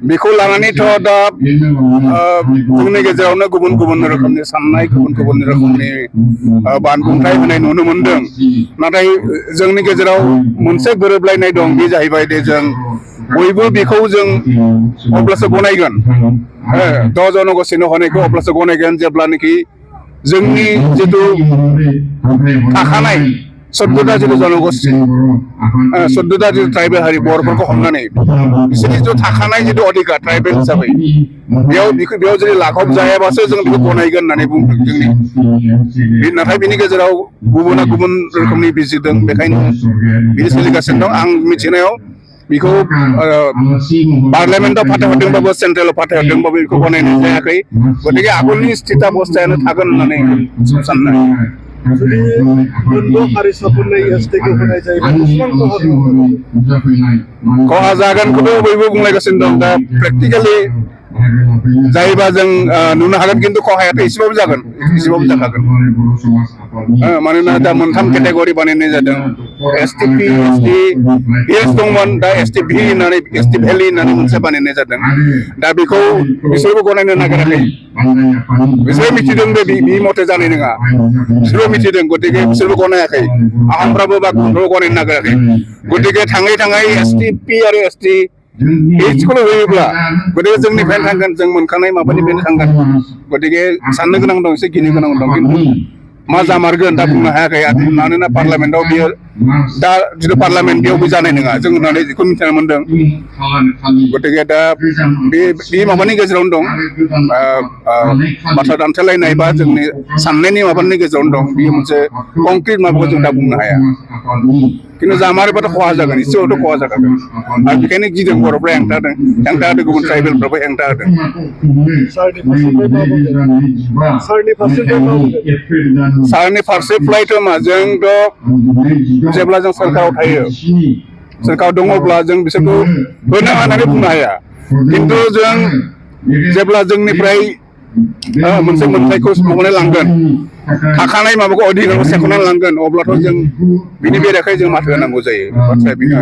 बेखौ लानानैथ' दा जोंनि गेजेरावनो गुबुन गुबुन रोखोमनि साननाय गुबुन गुबुन रोखोमनि बानबुंथाय होनाय नुनो मोनदों नाथाय जोंनि गेजेराव मोनसे गोरोबलायनाय दं बे जाहैबाय दे जों बयबो बेखौ जों अब्लासो गनायगोन 10 जनगोष्ठीनो होनायखौ अब्लासो गनायगोन जेब्लानोखि जोंनि जितु थाखानाय 14टा जितु जनगोष्ठी 14टा जितु ट्राइबेल हारि बर'फोरखौ हमनानै बिसोरनि जितु थाखानाय जितु अधिकार ट्राइबेल हिसाबै बेयाव जुदि लाघब जायाबासो जों बेखौ गनायगोन होननानै बुंदों जोंनि नाथाय बिनि गेजेराव गुबुना गुबुन रोखोमनि बिजिरदों बेखायनो बिदि सोलिगासिनो दं आं मिथिनायाव बेखौ पार्लियामेन्टआव फाथायहरदोंबाबो सेन्ट्रेलाव फाथायहरदोंबाबो बेखौ गनायनाय जायाखै गतिके आगोलनि स्थिताबस्थायानो थागोन होननानै साननो जुदि मोनद' हारिसाफोरनो एसटिखौ होनाय जायोब्ला बेसेबां खहा जागोनखौथ' बयबो बुंलायगासिनो दं दा प्रेक्टिकेलि जायोबा जों नुनो हागोन खिन्थु खहायाथ' एसेबाबो जागोन एसेबाबो जाखागोन मानोना दा मोनथाम केटेगरि बानायनाय जादों एसटिपि एसटि हिल्स दंमोन दा एसटिभि होननानै एसटि भेलि होननानै मोनसे बानायनाय जादों दा बेखौ बिसोरबो गनायनो नागिराखै बिसोरो मिथिदों बे बि मथे जानाय नङा बिसोरबो मिथिदों गतिके बिसोरबो गनायाखै आहमफ्राबो बा गुबुनफ्राबो गनायनो नागिराखै गतिके थाङै थाङै एसटिपि आरो एसटि एसटिखौल' होयोब्ला गतिके जोंनिफ्रायनो थांगोन जों मोनखानाय माबानिफ्रायनो थांगोन गतिके साननो गोनां दं एसे गिनो गोनां दं खिन्थु मा जामारगोन दा बुंनो हायाखै मानोना पार्लियामेन्टआव बियो दा जितु पार्लियामेन्ट बेयावबो जानाय नङा जों होननानै बेखौ मिथिनो मोनदों गतिके दा बे माबानि गेजेरावनो दं बाथ्रा दान्थेलायनाय बा जोंनि साननायनि माबानि गेजेरावनो दं बेयो मोनसे कंक्रिट माबाखौ जों दा बुंनो हाया खिन्थु जामारोबाथ' खहा जागोन एसेबाबोथ' खहा जाखागोन आरो बेखायनो गिदों बर'फ्रा हेंथा होदों गुबुन ट्राइबेलफ्राबो हेंथा होदों सारनि फारसेफ्रायथ' मा जोंथ' जेब्ला जों सरकाराव थायो सरकाराव दङब्ला जों बिसोरखौ होनो होननानै बुंनो हाया खिन्थु जों जेब्ला जोंनिफ्राय मोनसे मोनथायखौ मावनानै लांगोन थाखानाय माबाखौ अधिकारखौ सेख'नानै लांगोन अब्लाथ' जों बिनि बेरेखायै जों माथो होनांगौ जायो बाथ्राया बेनो